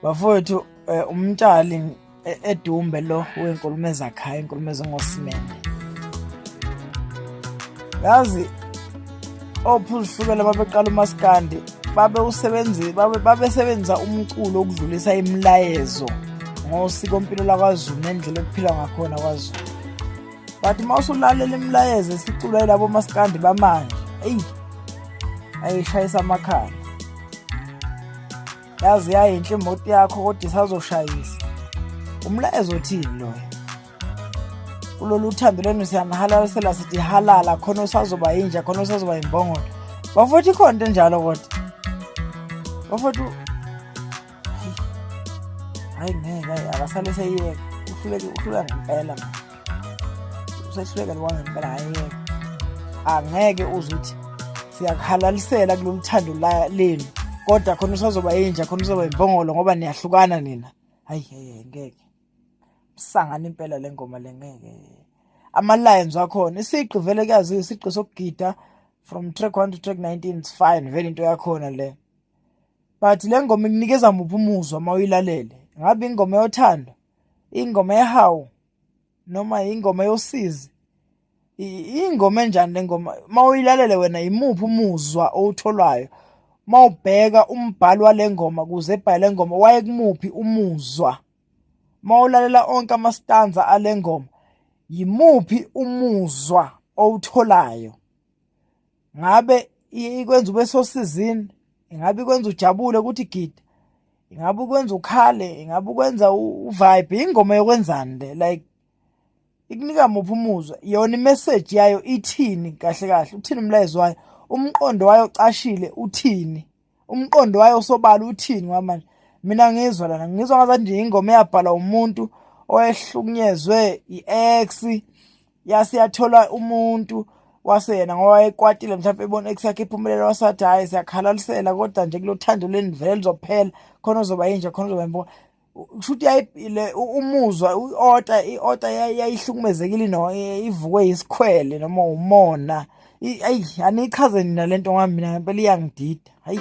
Bafowethu umtshali edumbe lo wenkulumo ezakhayo, inkulumo ezingosimende. Yazi ophuzuhlukela babeqala umaskandi babewusebenzi babesebenzisa umculo ukudlulisa imilayezo ngosikompilo lakwaZulu nendlela ekuphilwa ngakhona kwaZulu. But uma usulalela imilayezo esiculwa yilabo maskandi bamanje, eyi ayishayisa amakhala. Yazi yayinhle imoto yakho kodwa isazoshayisa. Umlayezo uthini loyo? Kulolu thando lwenu siyanihalalisela sithi halala khona usazoba yinja khona usazoba yimbongolo. Bafowethu ikhona into enjalo kodwa. Bafowethu hayi ngeke hayi akasale seyiyeka uhluleke uhluleka ngempela manje usehluleka kwangempela hayi angeke uze uthi siyakuhalalisela kulolu thando lenu kodwa khona usazoba yinja khona uzoba imbongolo ngoba niyahlukana nina hayi hayi ngeke msangana impela le ngoma le ngeke ama-lines wakhona isigqi vele kuyaziwa isigqi sokugida from track 1 to track 19 it's fine vele into yakhona le but le ngoma ikunikeza muphi umuzwa uma uyilalele ngabe ingoma yothando ingoma yehawu noma ingoma yosizi ingoma enjani le ngoma uma uyilalele wena imuphi umuzwa owutholwayo uma ubheka umbhalo wale ngoma kuze ebhale le ngoma wayekumuphi umuzwa uma ulalela onke amastanza ale ngoma yimuphi umuzwa owutholayo ngabe ikwenza ube sosizini ingabe ikwenza ujabule ukuthi gida ingabe ukwenza ukhale ingabe ukwenza uvibe ingoma yokwenzani le like ikunika muphi umuzwa yona imessage yayo ithini kahle kahle uthini umlayezo wayo umqondo wayo cashile uthini umqondo wayo sobala uthini kwamanje mina ngizwa lana ngizwa ngazathi nje ingoma eyabhalwa umuntu owehlukunyezwe i-ex yase yathola umuntu wase yena ngoba wayekwatile mhlawumbe ebona ex yakhe iphumelela wasathi hhayi siyakhalalisela kodwa nje kulo thando leni vele lizophela khona uzoba yinja khona uzoba imbo kusho ukuthi le umuzwa i-ota i-ota yayihlukumezekile no ivukwe yisikhwele noma umona ayi aniyichaze nina lento ngoba mina ngempela iyangidida hayi.